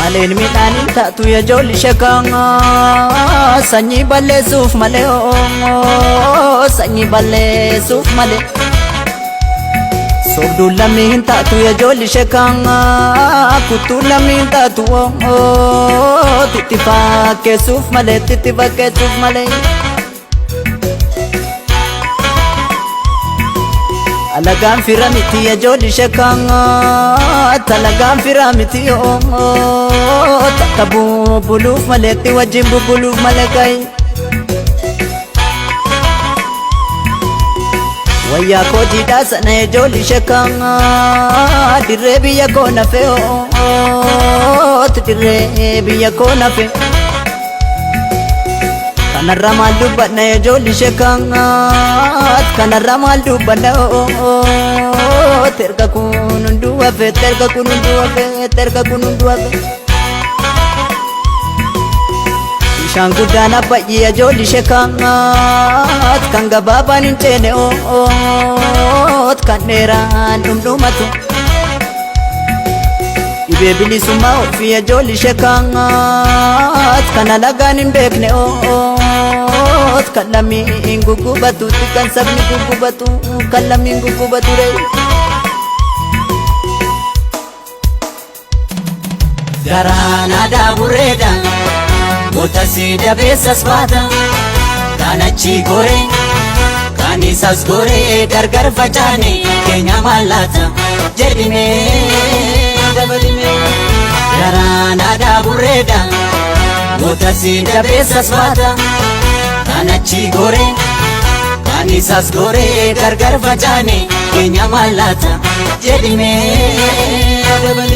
Maleen midhaan hin taatu ijoolli sheekaa sanyii balleessuuf malee, sanyii balleessuuf malee. Sobduun lammii hin taatu ijoolli sheekaa, kuttuun lammii hin taatu itti fakkeessuuf malee, itti fakkeessuuf malee. Alagaan fira miti ijoolli sheekaa, alagaan fira miti takka bubbuluuf malee, itti wajjin bubbuluuf malee kayi. Wayyaa koo jiidhaa sana ijoolli sheekaa, dirree biyya koo nafe, dirree biyya koo nafe. Kanarra maal dubbanna ijoolli sheekaa, kanarra maal dubbanna? Erga kun hunduu hafe, erga kun hunduu hafe, erga kun hunduu hafe. Bishaan guddaan abbayyee ijoolli sheekaa, kan gabaabaan hin ceene, kan dheeraan dhumdhumatu. Dhibee bilisummaa ofii ijoolli sheekaa, kan alagaan hin beekne, kan lammiin guggubatu, kan sabni guggubatu, kan lammiin guggubatu ree. Garaan aadaa burreedha, goota si dabeessas baata. Kan achi goree, kan isas goree, gargar facaane keenya mallaata jedhimee dabalimee. Garaan aadaa burreedha, goota si dabeessas baata. Kan achi goree, kan isas goree, gargar facaane keenya mallaata jedhimee dabalimee.